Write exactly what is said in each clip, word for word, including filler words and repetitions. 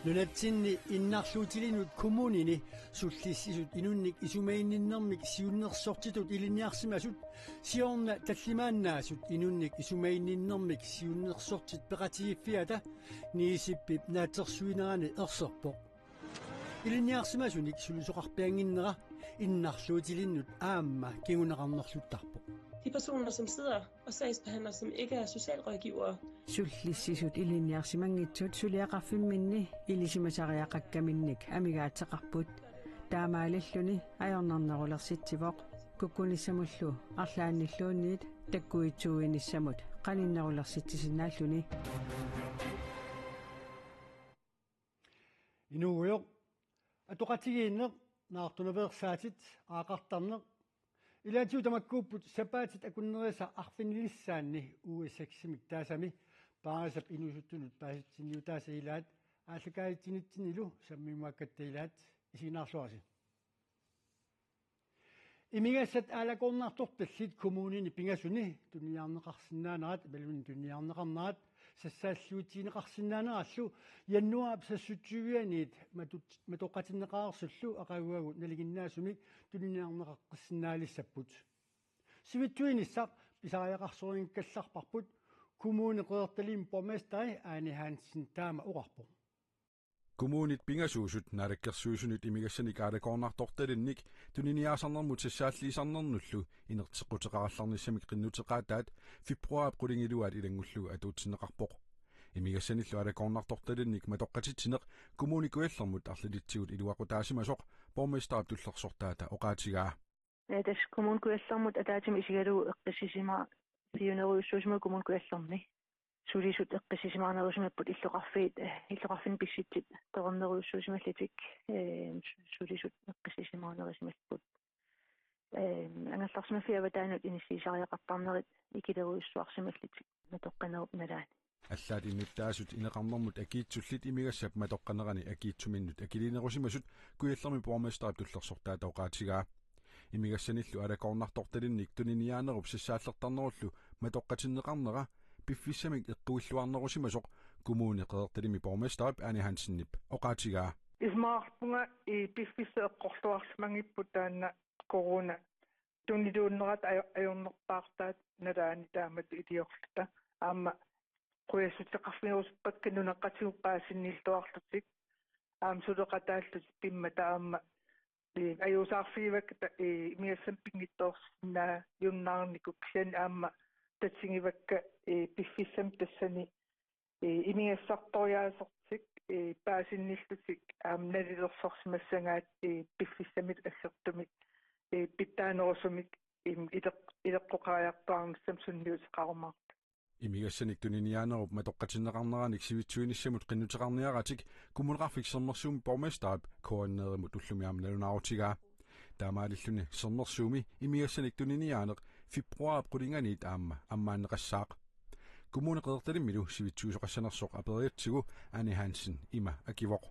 Nunatsinni innarluutilinnut kommunini sullissisut inunnik isumaginninnermik siunnersortitut ilinniarsimasut siorna tallimaannaasut inunnik isumaginninnermik siunnersortit peqatigiiffiata Niisip naatsorsuinerani erserpoq. Ilinniarsimasunik sulisoqarpiannginnera innarluutilinnut aamma kinguneqarnerluttarpoq. De personer, som sidder og sagsbehandler, som ikke er socialrådgivere. Sullissisut ilinniarsimanngitsut suliaqarfimminni ilisimasariaqakkaminnik amigaatseqarput. Taamaalilluni ajornarnerulersitsivoq. Kukkunissamullu arlaannilluunniit takkuitsuuinissamut qaninnerulersitsisinnaalluni. Inuugujoq, atoqatigiinneq, naartunaveersaatit, aaqartarneq. Ilaatigut tamakkuupput sapaatit akunnerisa arfinilissaanni uge seksimik taasami Paarisap inuusuttunut paasitsinniutaasa ilaat aallakaatitsinitsinnilu sammiumaakkatta ilaat, isiginnaarluarisi. Imigassat aalakoornartortallit kommunini pingasuni tuniniaarneqarsinnaanerat imaluunniit tuniniaarneqarnerat sassaalliutigineqarsinnaanerallu januaarip seksogtyve-aniit matut-, matoqqatinneqareersullu aqaguagu nalinginnaasumik tuniniaarneqaqqissinnaalissapput. Sivitsuinissaq pisariaqarsorinngikkallarparput, Kommune Qeqertalimmi borgmesteri Ane Hansen taama oqarpoq. Kommunit pingasuusut Naalakkersuisunit imigassanik aalakoornartortalinnik tuniniaasarnermut sassaalliisarnernullu inerteqquteqarallarnissamik qinnuteqaataat februaarip qulingiluaat ilanngullugu atuutsinneqarpoq. Imigassanillu aalakoornartortalinnik matoqqatitsineq Kommune Kujallermut arlalitsigut iluaqutaasimasoq borgmesterip tullersortaata oqaatigaa. Ee, tassa Kommune Kujallermut ataatsimut isigalugu eqqissisimaa-, siunerujussuusimasoq Kommune Kujallermi. Sulisut eqqissisimaarnerusimapput illoqarfiit, ee, illoqarfinni pissutsit toqqornerujussuusimallutik, ee, su-, sulisut eqqissisimaarnerusimapput. Ee, angerlarsimaffiit avataanut inissiisariaqartarnerit ikilerujussuarsimallutik matoqqanerup nalaani. Allaat innuttaasut ineqarnermut akiitsullit imigassap matoqqanerani akiitsuminnut akiliinerusimasut Kujallermi borgmesterip tullersortaata oqaatigaa. Imigassanillu aalakoornartortalinnik tuniniaanerup sassaallertarnerullu matoqqatinneqarnera piffissamik eqquilluarnerusimasoq Kommune Qeqertalimmi borgmesterip Ane Hansenip oqaatigaa. Isumaqarpunga i piffissaq eqqorluarsimanngipput taanna corona tuniluunnerata ajo-, ajornerpaartaata nalaani taamatut iliorluta. Aamma qujassuteqarfigerusuppakka nunaqqatigut paasinnilluarlutik. Aamma suleqataallutik pimmata aamma, ee, ajuusaarfigivakka ta-, ee, imigassamik pinngitsoorsinnaajunnaarnikut kisianni aamma tatigivakka, ee, piffissami tassani ee, imigassartoriaasertik, ee, paasinnillutik aamma nalilersorsimassagaat, ee, piffissamik assertumik, ee, pitsaanerusumik, im, ileq-, ileqqoqariartuaarnissamut sunniuteqarumaartoq. Imigassanik tuniniaanerup matoqqatinneqarneranik sivitsuinissamut qinnuteqarniaratik Kommuneqarfik Sermersuumi borgmesterip K N R-imut ullumi aamma nalunaarutigaa. Taamaalilluni Sermersuumi imigassanik tuniniaaneq februaarip qulinganiit aamma ammaanneqassaaq. Kommune Qeqertalimmilu sivitsuisoqassanersoq aperigatsigu Ane Hansen ima akivoq.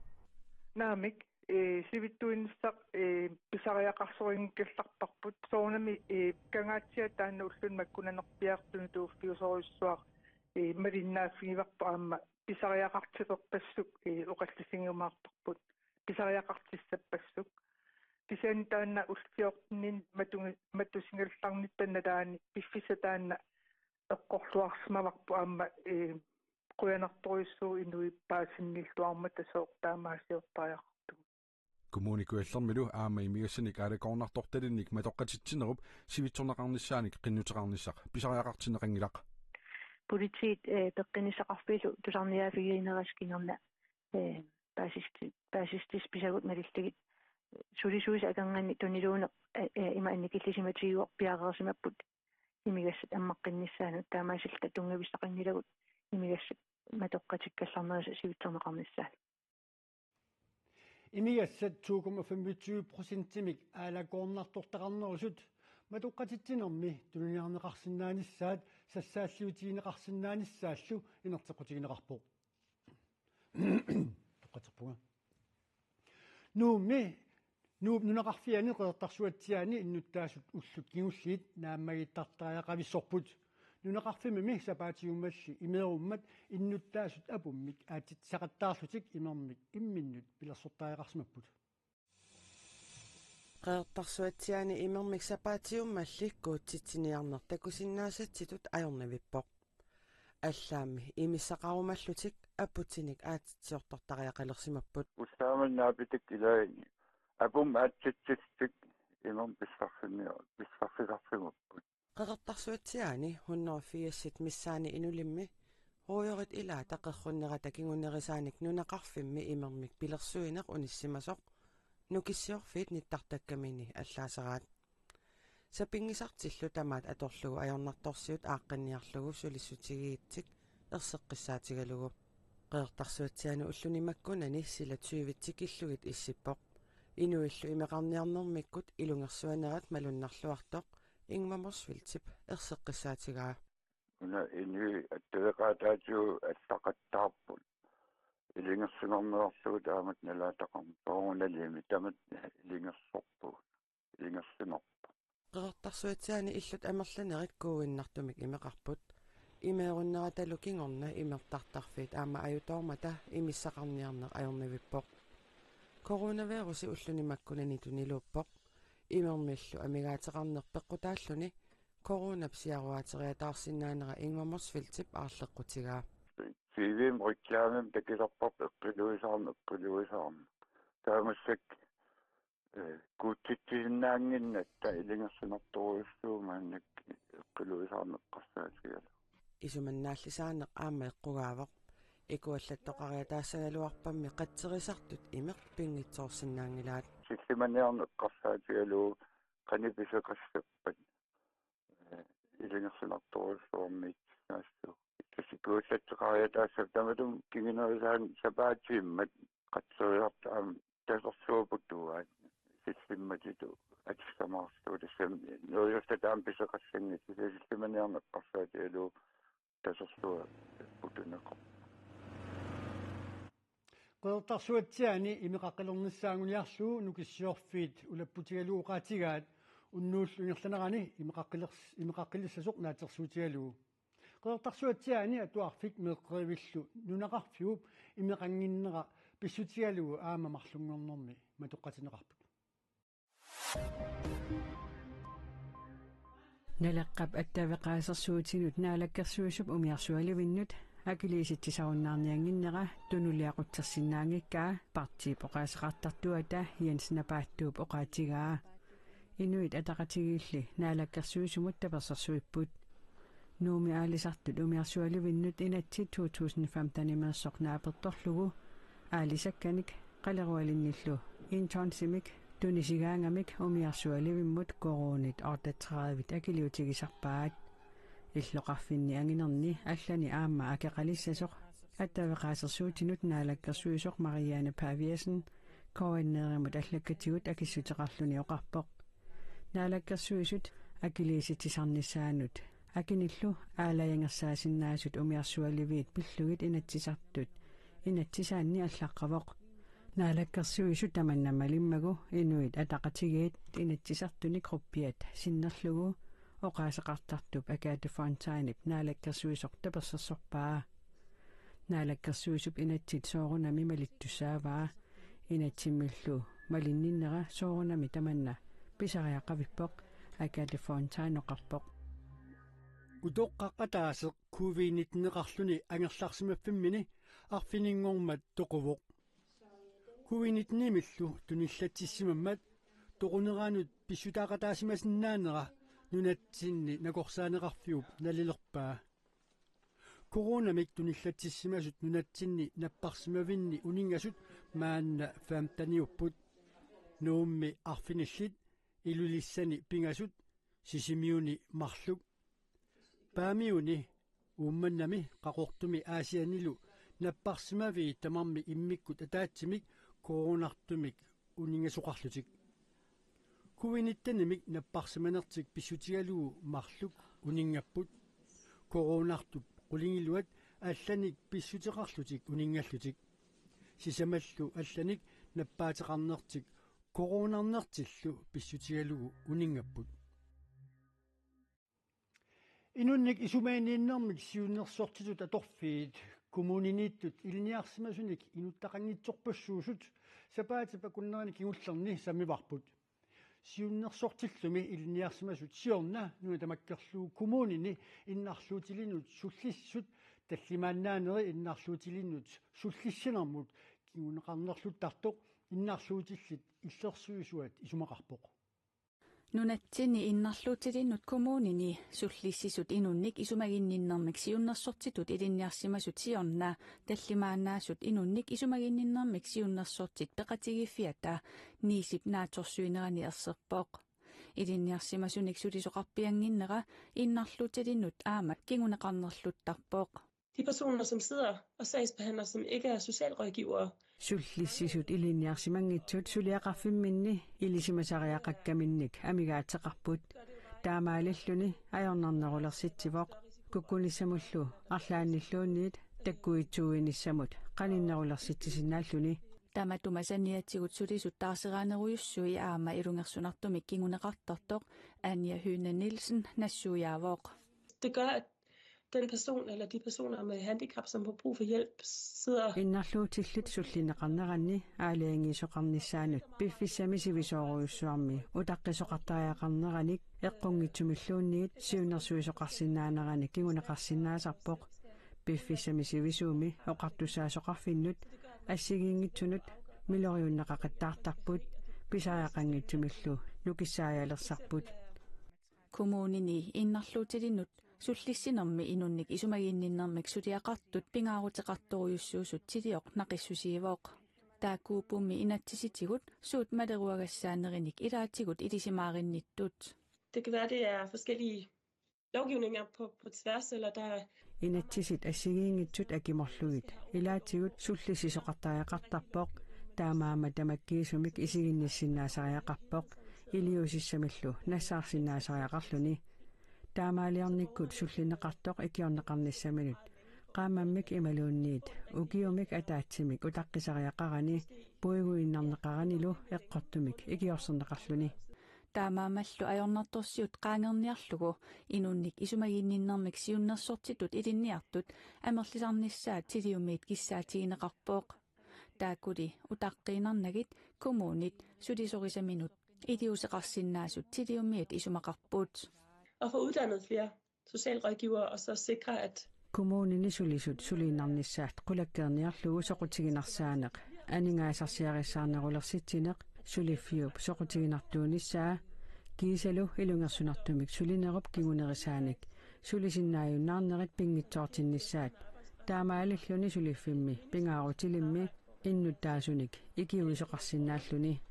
Naamik, ee, sivitsuinissaq, ee, pisariaqarsorinngikkallarparput. Soorunami, ee, Kangaatsiaq taanna ulluni makkunarpiaq tunituuffiusorujussuaq, ee, malinnaaffigivarput aamma pisariaqartilerpassuk, ee, oqallisigiumaarparput. Pisariaqartissappassuk. Kisianni taanna ullut fjorten-inni matu-, matusigallarnitta nalaani piffissaq taanna eqqorluarsimavarput aamma, ee, qujanartorujussuuvoq inuit paasinnilluarmata sooq taamaasiortariaqartugut. Kommune Kujallermilu aamma imigassanik aalakoornartortalinnik matoqqatitsinerup sivitsorneqarnissaanik qinnuteqarnissaq pisariaqartinneqanngilaq. Politiit, ee, peqqinnissaqarfiillu tusarniaaffigerinerat kingorna, ee, paasissuti-, paasissutissat pisagut malillugit sulisuisa akornanni tuniluunneq, ee, ee, ima annikillisimatigiuarpiareersimapput imigassat ammaqqinnissaannut, taamaasilluta tunngavissaqanngilagut imigassat matoqqatikkallarnerisa sivitsorneqarnissaat. Imigassat to komma femogtyve procentimik aalakoornartortaqarnerusut matoqqatitsinermi tuniniarneqarsinnaanissaat sassaalliutigineqarsinnaanissaallu inerteqqutigineqarpoq. Toqqatserpunga. Nuummi, Nuup nunaqarfiani Qeqertarsuatsiaani innuttaasut ullut kingulliit naammagittartariaqavissorput. Nunaqarfimmimi sapaatiummalli imeerummat innuttaasut apummik aatsitsisaqattaarlutik imermik imminnut pilersortariaqarsimapput. Qeqertarsuatsiaani imermik sapaatiummalli kuutsitsiniarneq takusinnaasatsitut ajornavippoq. Allaammi imissaqarumallutik aputinik aatsitsiortortariaqalersimapput. Ullaamannaapitik ilaani apum aatsitsistik imermik pissarsinniar-, pissarsisarsimapput. Qeqertarsuatsiaani hundrede firsit missaani inulimmi ruujorit ilaata qerrunnerata kingunerisaanik nunaqarfimmi imermik pilersuineq unissimasoq Nukissiorfiit nittartakkamini allaaseraat. Sapinngisartillu tamaat atorlugu ajornartorsiut aaqqinniarlugu sulissutigigatsigu erseqqissaatigalugu. Qeqertarsuatsiaani ulluni makkunani sila tyvit tikillugit issippoq. Inuillu imeqarniarnermikkut ilungersuanerat malunnarluartoq Ingvar Motzfeldtip erseqqissaatigaa. Una inuit attaveqaataatigut allaqattaarput. Ilungersunarnerarlugu taamatut nalaataqarneq soorunalimi tamatta ilungersorpugut. Ilungersunarpoq. Qeqertarsuatsiaani illut amerlanerit kuuinnartumik imeqarput. Imeerunneratalu kingorna imertartarfiit aamma ajutoormata imissaqarniarneq ajornavippoq. Coronavirusi ulluni makkunani tuniluuppoq. Imermillu amigaateqarneq peqqutaalluni coronap siaruaateriataarsinnaanera Ingvar Motzfeldtip aarleqqutigaa. T V-mi reklamemik takusarparput eqqiluisaarneq, eqqiluisaarneq. Taamaasilluni, eh, kuutsitsisinnaannginnatta ilungersunartorujussuuvoq maannakkut eqqiluisaarneq eqqarsaatigalugu. Isumannaallisaaneq aamma eqqugaavoq. Ikuallattoqariataassagaluarpammi qatserisartut imeq pinngitsoorsinnaanngilaat. Sillimaniarneq eqqarsaatigalugu qanoq pisoqassappat. Eh, ilungersunartorujussuarmik naassu. Tassa ikuallattoqariataassappat tamatuma kingunerisaanik sapaatiummat qatserisartut aamma tasersuupput tuaat. Sillimmatitut atussamaarsuuvoq tassami. Neriussat aamma pisoqassanngillat, tassa sillimaniarneq eqqarsaatigalugu tasersuupput tuneqarpoq. Qeqertarsuatsiaani imeqaqqilernissaannguliarlugu Nukissiorfiit ulapputigalugu oqaatigaat unnuullu ingerlanerani imeqaqqilers-, imeqaqqilissasoq naatsorsuutigalugu. Qeqertarsuatsiaani Atuarfik meeqqerivillu nunaqarfiup imeqannginnera pissutigalugu aamma marlunngornermi matoqqatinneqarput. Naleqqap attaveqaasersuutinut Naalakkersuisup umiarsualivinnut akiliisitsisarunnaarniannginnera tunuliaqutsersinnaanngikkaa partiip oqaaseqartartuata Jens Napaattuup oqaatigaa. Inuit Ataqatigiilli Naalakkersuisumut tapersersuipput. Nuummi aalisartut umiarsualivinnut inatsit to tusind femtenimeersoq naapertorlugu aalisakkanik qalerualinnillu internshipimik tunisigaangamik umiarsualivimmut koruunit otteogtredive akiliutigisarpaat. Illoqarfinni anginerni allani aamma akeqalissasoq attaveqaasersuutinut Naalakkersuisoq Mariane Paviasen K N R-imut allakkatigut akissuteqarluni oqarpoq. Naalakkersuisut akiliisitsisarnissaannut akinillu aalajangersaassinnaasut umiarsualiviit pillugit Inatsisartut inatsisaanni allaqqavoq. Naalakkersuisut tamanna malimmagu Inuit Ataqatigiit Inatsisartuni gruppiat sinnerlugu oqaaseqartartup Agathe Fontainep Naalakkersuisoq tapersersorpaa. Naalakkersuisup inatsit soorunami malittussaavaa. Inatsimmillu malinninnera soorunami tamanna pisariaqavippoq, Agathe Fontain oqarpoq. Utoqqaq ataaseq covid nitten-eqarluni angerlarsimaffimmini arfininngormat toquvoq. Covid nitten-imillu tunillatsissimammat toquneraanut pissutaaqataasimasinnaanera nunatsinni nakorsaaneqarfiup nalilerpaa. Coronamik tunillatsissimasut nunatsinni napparsimavinni uninngasut maanna femteniupput. Nuummi arfinillit, Ilulissani pingasut, Sisimiuni marluk. Paamiuni, Uummannami, Qaqortumi Aasiannilu napparsimaviit tamarmik immikkut ataatsimik coronartumik uninngasoqarlutik. Covid nitten-imik napparsimanertik pissutigalugu marluk uninngapput. Coronartup qulingiluat allanik pissuteqarlutik uninngallutik. Sisamallu allanik nappaateqarnertik coronarnertillu pissutigalugu uninngapput. Inunnik isumaginninnermik siunnersortitut atorfiit kommuniniittut ilinniarsimasunik inuttaqanngitsorpassuusut sapaatip akunnerani kingullerni sammivarput. Siunnersortillumi ilinniarsimasut siorna nuna tamakkerlugu kommunini innarluutilinnut sullissisut tallimaannaaneri innarluutilinnut sullissinermut kinguneqarnerluttartoq innarluutillit illersuisuat isumaqarpoq. Nunatsinni innarluutilinnut kommunini sullissisut inunnik isumaginninnermik siunnersortitut ilinniarsimasut siorna tallimaannaasut inunnik isumaginninnermik siunnersortit peqatigiiffiata Niisip naatsorsuinerani erserpoq. Ilinniarsimasunik sulisoqarpiannginnera innarluutilinnut aamma kinguneqarnerluttarpoq. De personer, som sidder og sagsbehandler, som ikke er socialrådgivere. Sullissisut ilinniarsimanngitsut suliaqarfimminni ilisimasariaqakkaminnik amigaateqarput. Taamaalilluni ajornarnerulersitsivoq. Kukkunissamullu arlaannilluunniit takkuitsuuinissamut qaninnerulersitsisinnaalluni. Tamatuma saniatigut sulisut taarseraanerujussuit aamma ilungersunartumik kinguneqartartoq Anja Hyne Nielsen nassuiaavoq. Det gør, at den person eller de personer med handicap, som har brug for hjælp, sidder. Innarluutillit sullinneqarneranni aalajangiisoqarnissaannut piffissami sivisoorujussuarmi utaqqisoqartariaqarneranik eqqunngitsumilluunniit siunnersuisoqarsinnaaneranik kinguneqarsinnaasarpoq. Piffissami sivisuumi oqartussaasoqarfinnut assigiinngitsunut miloriunneqaqattaartarput, pisariaqanngitsumillu nukissaajalersarput. Kommunini innarluutilinnut sullissinermi inunnik isumaginninnermik suliaqartut pingaaruteqartorujussuusut Tilioq naqissusiivoq. Taakkuuppummi inatsisitigut suut maleruagassaanerinik ilaatigut ilisimaarinnittut. Det kan være, det er forskellige lovgivninger på, på tværs, eller der er. Inatsisit assigiinngitsut akimorlugit ilaatigut sullissisoqartariaqartarpoq, taamaammat tamakkiisumik isiginnissinnaasariaqarpoq, iliuusissamillu nassaarsinnaasariaqarluni. Taamaaliornikkut sullinneqartoq ikiorneqarnissaminut qaammammik imaluunniit ukiumik ataatsimik utaqqisariaqarani puiguinnarneqaranilu eqqortumik ikiorserneqarluni. Taamaammallu ajornartorsiut qaangerniarlugu inunnik isumaginninnermik siunnersortitut ilinniartut amerlisarnissaat Tiliumiit kissaatigineqarpoq. Taakkuli utaqqiinnarnagit kommunit sulisorisaminut iliuuseqarsinnaasut Tiliumiit isumaqarput. Og få uddannet flere socialrådgivere, og så sikre, at. Kommunini sulisut suliinnarnissaat qulakkeerniarlugu soqutiginarsaaneq, aningaasarsiarissaarnerulersitsineq, suliffiup soqutiginartuunissaa, kiisalu ilungersunartumik sulinerup kingunerisaanik sulisinnaajunnaarnerit pinngitsoortinnissaat, taamaalilluni suliffimmi pingaarutilimmi innuttaasunik ikiuisoqarsinnaalluni.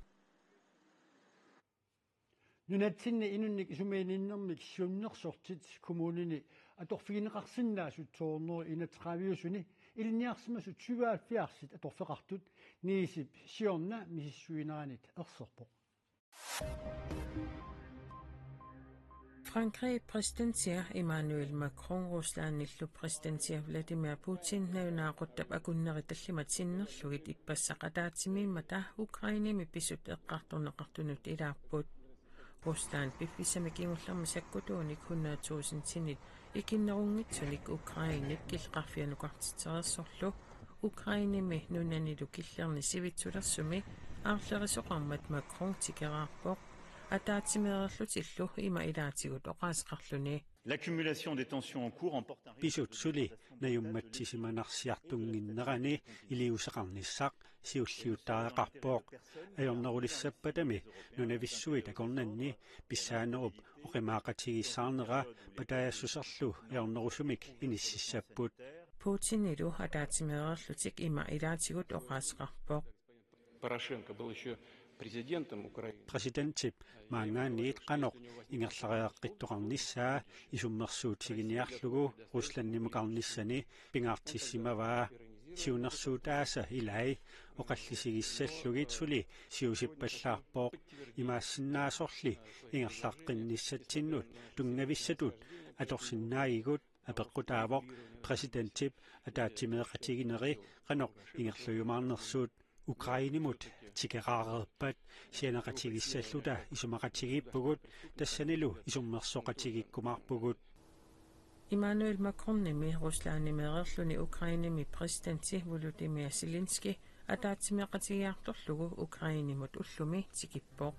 Nunatsinni inunnik isumaginninnermik siunnersortit kommunini atorfigineqarsinnaasut to hundrede enogtredive-usuni ilinniarsimasut syvoghalvfjerds atorfeqartut Niisip siorna misissuineranit erserpoq. Frankrigip præsidentia Emmanuel Macron Ruslandillu præsidentia Vladimir Putin nalunaaquttap akunneri tallimat sinnerlugit ippassaq ataatsimiimmata Ukrainemi pisut eqqartorneqartunut ilaapput. Rusland piffissami kingullermi sakkutuunik hundrede tusindinit ikinnerunngitsunik Ukrainep killeqarfianukartitsereersorlu Ukrainemi nunanilu killerni sivitsulersumi aarlerisoqarmat Macron tikeraarpoq, ataatsimeereerlutillu ima ilaatigut oqaaseqarluni. L'accumulation des tensions en cours emporte un risque. Pisut suli najummatsisimanarsiartunnginnerani iliuuseqarnissaq siulliuttariaqarpoq. Ajornerulissappatami nunavissuit akornanni pissaanerup oqimaaqatigiissaarnera pataajassuserlu ajornerusumik inississapput. Putinilu ataatsimeereerlutik ima ilaatigut oqaaseqarpoq. Порошенко был ещё президентом Украины. Præsidentip maanngaanniit qanoq ingerlareeqqittoqarnissaa isummersuutiginiarlugu Ruslandimukarnissani pingaartissimavaa. Siunnersuutaasa ilai oqallisigissallugit suli siusippallaarpoq. Imaassinnaasorli ingerlaqqinnissatsinnut tunngavissatut atorsinnaagigut, apeqqutaavoq præsidentip ataatsimeeqatigineri qanoq ingerlajumaarnersut. Ukrainemut tikeraareerpat sianeqatigissalluta isumaqatigiippugut, tassanilu isummersoqatigiikkumaarpugut. Emmanuel Macronimi Ruslandimi ereerluni Ukrainemi præsidenti Volodymyr Zelensky ataatsimeeqatigiartorlugu Ukrainemut ullumi tikippoq.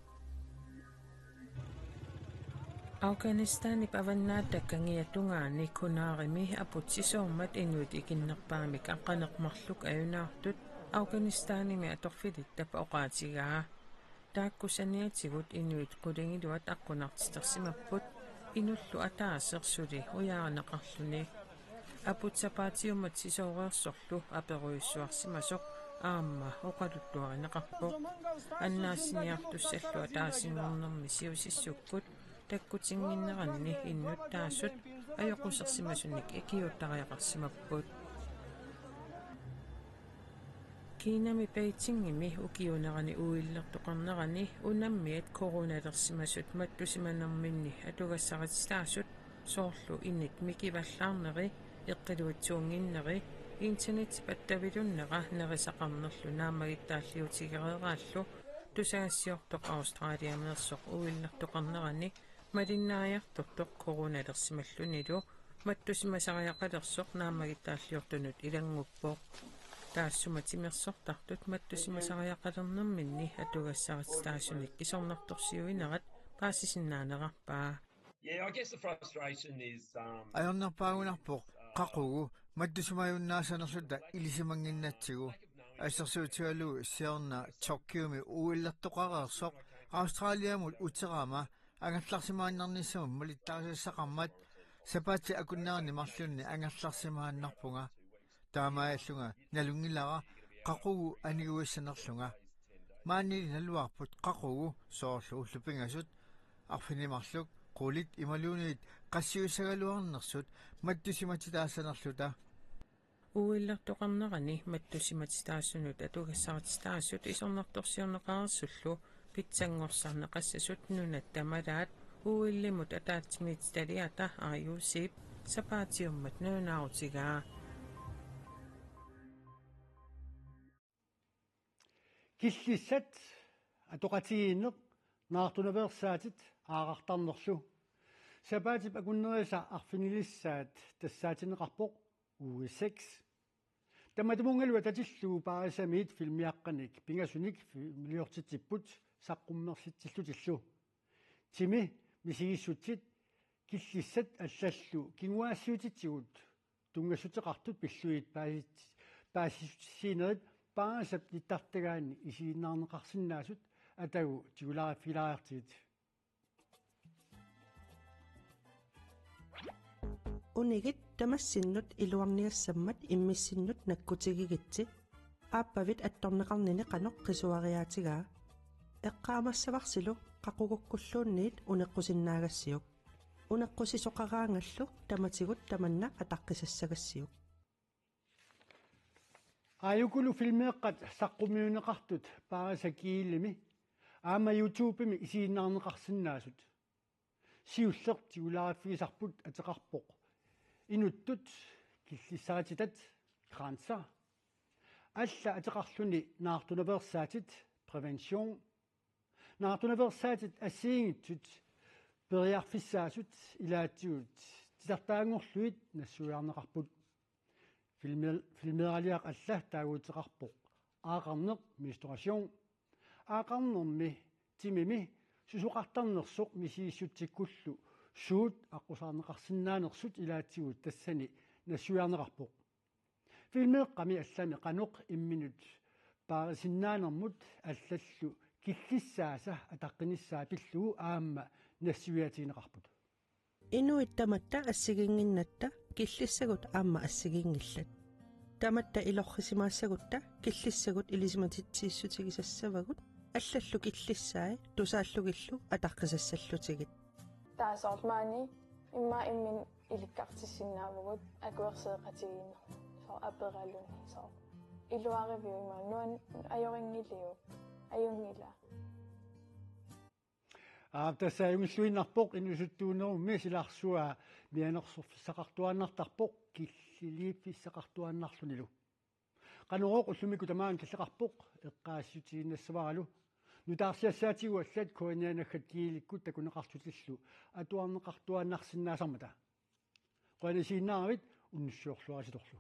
Afghanistanip avannaata kangiatungaani Kunarimi aput sisoormat inuit ikinnerpaamik aqqaneq-marluk ajunaartut Afghanistanimi atorfilittap oqaatigaa. Taakku saniatigut inuit qulingiluat aqqunartitersimapput, inullu ataaseq suli ujaarineqarluni. Aput sapaatiummat sisooreersorlu aperujussuarsimasoq aamma oqaluttuarineqarpoq. Annaassiniartussallu ataasinngornermi siusissukkut takkutinnginneranni innuttaasut ajoqusersimasunik ikiuuttariaqarsimapput. Kinami Beijingimi ukiuunerani uillertoqarnerani unammiat coronalersimasut mattusimanerminni atugassarititaasut soorlu init mikivallaarneri, eqqiluitsuunnginneri, internettip attavilunnera nerisaqarnerlu naammagittaalliutigereeraallu tusagassiortoq Australiameersoq uillertoqarnerani malinnaajartortoq coronalersimallunilu mattusimasariaqalersoq naammagittaalliortunut ilannguppoq. Taassuma timersortartut mattusimasariaqalernerminni atugassarititaasunik isornartorsiuinerat paasisinnaanerarpaa. Yeah, I guess the frustration is, um, Ajornerpaagunarpoq qaqugu mattusimajunnaasanerluta ilisimannginnatsigu. Assersuutigalugu siorna Tokyomi uillertoqareersoq Australiamut uterama angerlarsimaannarnissamut malittarisassaqarmat sapaatip akunnerani marlunni angerlarsimaannarpunga. Taamaallunga nalunngilara qaqugu aniguissanerlunga. Maannili naluarput qaqugu soorlu ullut pingasut, arfineq-marluk, qulit imaluunniit qassiussagaluarnersut mattusimatitaasanerluta. Uillertoqarnerani mattusimatitaasunut atugassarititaasut isornartorsiorneqareersullu pitsanngorsarneqassasut Nunatta Malaat uillimut ataatsimiititaliata R U C-p sapaatiummat nalunaarutigaa. Killissat atoqatigiinneq naartunaveersaatit aaqartarnerlu. Sapaatip akunnerisa arfinilissaat tassaatinneqarpoq uge seks. Tamatumunngalu atatillugu Paarisamiit filmiaqqanik pingasunik filmiliortitsipput saqqummersitsillutillu. Timi misigissutsit killissat allallu kinguaassiuutitigut tunngassuteqartut pillugit paasit-, paasissutissiinerit Paarisap nittartagaanni isiginnaarneqarsinnaasut atagu tigulaariffigilaariartigit. Unigit tamassinnut iluarniassammat immissinnut nakkutigigitsi. Aappavit attorneqarnini qanoq qisuariaatigaa. Eqqaamassavarsilu qaqugukkulluunniit uneqqusinnaagassiuk. Uneqqusisoqaraangallu tamatigut tamanna ataqqisassagassiuk. Aajukulu filmeeqqat saqqummiunneqartut Paarisa Kiilimi aamma YouTubemi isiginnaarneqarsinnaasut. Siulleq tigulaariffigisarput ateqarpoq Inuttut killissarititat, grænser. Alla ateqarluni naartunaveersaatit, prævention. Naartunaveersaatit assigiinngitsut periarfissaasut ilaatigut titartaanngorlugit nassuiarneqarput. Filme-, filmeeraliaq alla taaguuteqarpoq aaqarneq, menstruation. Aaqarnermi timimi susoqartarnersoq misigissutsikkullu suut aqqusaarneqarsinnaanersut ilaatigut tassani nassuiarneqarpoq. Filmeeqqami allami qanoq imminut paarisinnaanermut allallu killissaasa ataqqinissaa pillugu aamma nassuiaatigineqarput. Inuit tamatta assigiinnginnatta killissagut aamma assigiinngillat. Tamatta ilorrisimaassagutta killissagut ilisimatitsiissutigisassavagut allallu killissaai tusaallugillu ataqqisassallutigit. Taava soorlu maani immaqa imminut ilikkartissinnaavugut akuerseeqatigiinneq. Soorlu aperaluni soorlu: Iluariviuk? Imaluunniit: Ajorinngiliuk? Ajunngila? Aap, tassa ajunngilluinnarpoq, inuusuttuunerummi silarsua mianersorfissaqartuaannartarpoq killiliiffissaqartuaannarlunilu. Qanorooq ullumikkut tamaanga killeqarpoq, eqqaasitsissutiginnassavaralu. Nutaarsiassaatigut allat K N R naggat gl-ikkut takuneqarlutillu atuarneqartuaannarsinnaasarmata. Anisiinnaaravit unnussiorluarisitorlu.